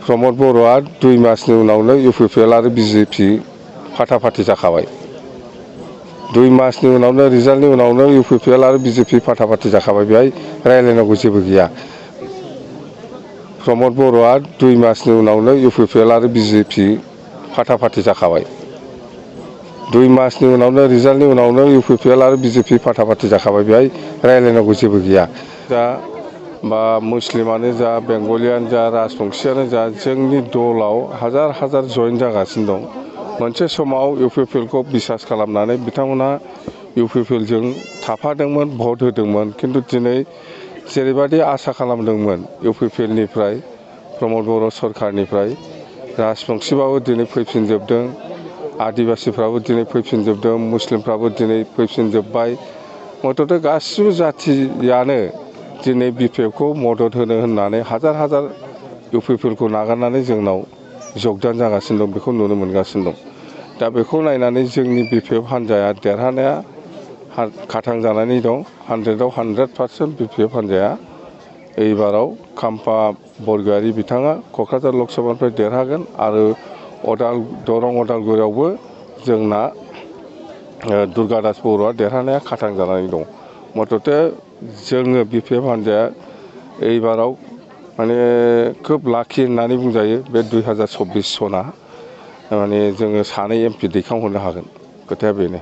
प्रमद बर'आ 2 मासनि उनावनो UPPL आरो BJP फाटाफाटि जाखाबाय। 2 मासनि उनावनो रिजाल्टनि उनावनो UPPL आरो BJP फाटाफाटि जाखाबाय। बेहाय रायलायनांगौ जेबो गैया। प्रमद बर'आ 2 मासनि उनावनो UPPL आरो BJP फाटाफाटि जाखाबाय। 2 मासनि उनावनो रिजाल्टनि उनावनो UPPL आरो BJP फाटाफाटि जाखाबाय। बेहाय रायलायनांगौ जेबो गैया। दा बा मुस्लिमानो जा बेंगलियानो जा राजबंशियानो जा जोंनि दलाव हाजार हाजार जइन जागासिनो दं। मोनसे समाव UPPLखौ बिसास खालामनानै बिथांमोना UPPLजों थाफादोंमोन, भट होदोंमोन। खिन्थु दिनै जेरैबायदि आसा खालामदोंमोन UPPLनिफ्राय प्रमद बर' सरकारनिफ्राय राजबंशिबाबो दिनै फैफिनजोबदों, आदिबासिफ्राबो दिनै फैफिनजोबदों, मुस्लिमफ्राबो दिनै फैफिनजोब्बाय। मथथे गासिबो जाथियानो दिनै BPFखौ मदद होनो होननानै हाजार हाजार UPPLखौ नागारनानै जोंनाव जगदान जागासिनो दं। बेखौ नुनो मोनगासिनो दं। दा बेखौ नायनानै जोंनि BPF हान्जाया देरहानाया खाथां जानानै दं। 100आव 100% BPF हान्जाया एबाराव खाम्फा बरगयारी बिथाङा क'क्राझार लकसभानिफ्राय देरहागोन आरो दरं अदालगुरियावबो जोंना दुर्गादास बर'आ देरहानाया खाथां जानानै दं। मथथे जोङो BPF हान्जाया एबाराव माने खोब लाखि होननानै बुंजायो। बे 2024 सना माने जोङो 2 MP दैखांहरनो हागोन। खोथाया बेनो।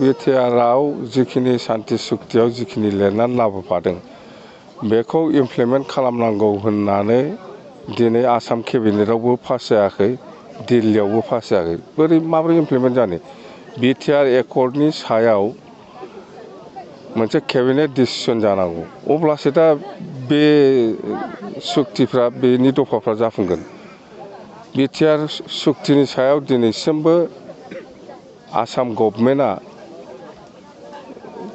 बिटिआरआव जिखिनि सान्ति सुक्तियाव जिखिनि लिरनानै लाबोफादों बेखौ इमप्लिमेन्ट खालामनांगौ होननानै दिनै आसाम केबिनेटआवबो पास जायाखै, दिल्लीयावबो पास जायाखै। माबोरै इमप्लिमेन्ट जानो? बिटिआर एकर्डनि सायाव मोनसे केबिनेट डिसिसन जानांगौ। अब्लासो दा बे सुक्तिफ्रा बेनि दफाफ्रा जाफुंगोन। बिटिआर सुक्तिनि सायाव दिनैसिमबो आसाम गभर्नमेन्टआ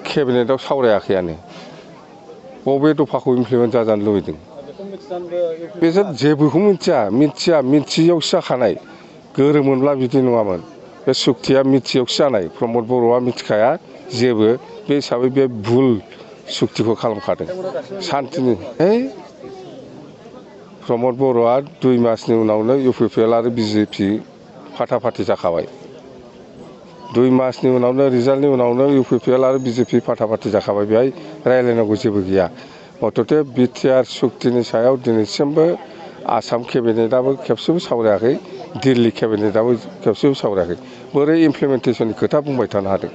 केबिनेटआव सावरायाखैयानो। बबे दफाखौ इमप्लिमेन्ट जाजानो लुबैदों? बिसोर जेबोखौ मिथियैयावसो जाखानाय। गोरोमोनब्ला बिदि नङामोन। बे सुक्तिया मिथियैयावसो जानाय। प्रमद बर'आ मिथिखाया जेबो। बे हिसाबै बे भुल सुक्तिखौ खालामखादों। सान्तिनि प्रमद बर'आ 2 मासनि उनावनो UPPL आरो BJP फाटाफाटि जाखाबाय। 2 मासनि उनावनो रिजाल्टनि उनावनो UPPL आरो BJP फाटाफाटि जाखाबाय। बेहाय रायलायनांगौ जेबो गैया। मथथे बिटिआर सुक्तिनि सायाव दिनैसिमबो आसाम केबिनेटआबो खेबसेबो सावरायाखै, दिल्ली केबिनेटआबो खेबसेबो सावरायाखै। बोरै इमप्लिमेन्टेसननि खोथा बुंबाय थानो हादों?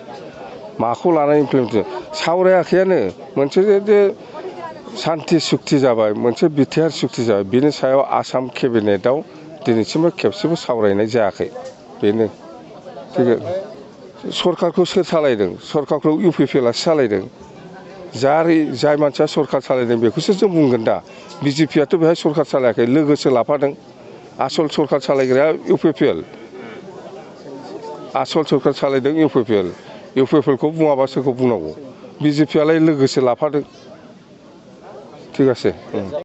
माखौ लानानै इमप्लिमेन्टेसन? सावरायाखैयानो। मोनसे जे सान्ति सुक्ति जाबाय, मोनसे बिटिआर सुक्ति जाबाय, बेनि सायाव आसाम केबिनेटआव दिनैसिमबो खेबसेबो सावरायनाय जायाखै। बेनो। सरकारखौ सोर सालायदों? सरकारखौ UPPLआसो सालायदों। जाय मानसिया सरकार सालायदों बेखौसो जों बुंगोन दा। BJPआथ' बेहाय सरकार सालायाखै, लोगोसो लाफादों। आसल सरकार सालायग्राया UPPL। आसल सरकार सालायदों UPPL। UPPLखौ बुङाबा सोरखौ बुंनांगौ? BJPआलाय लोगोसो लाफादों। थिग আছে।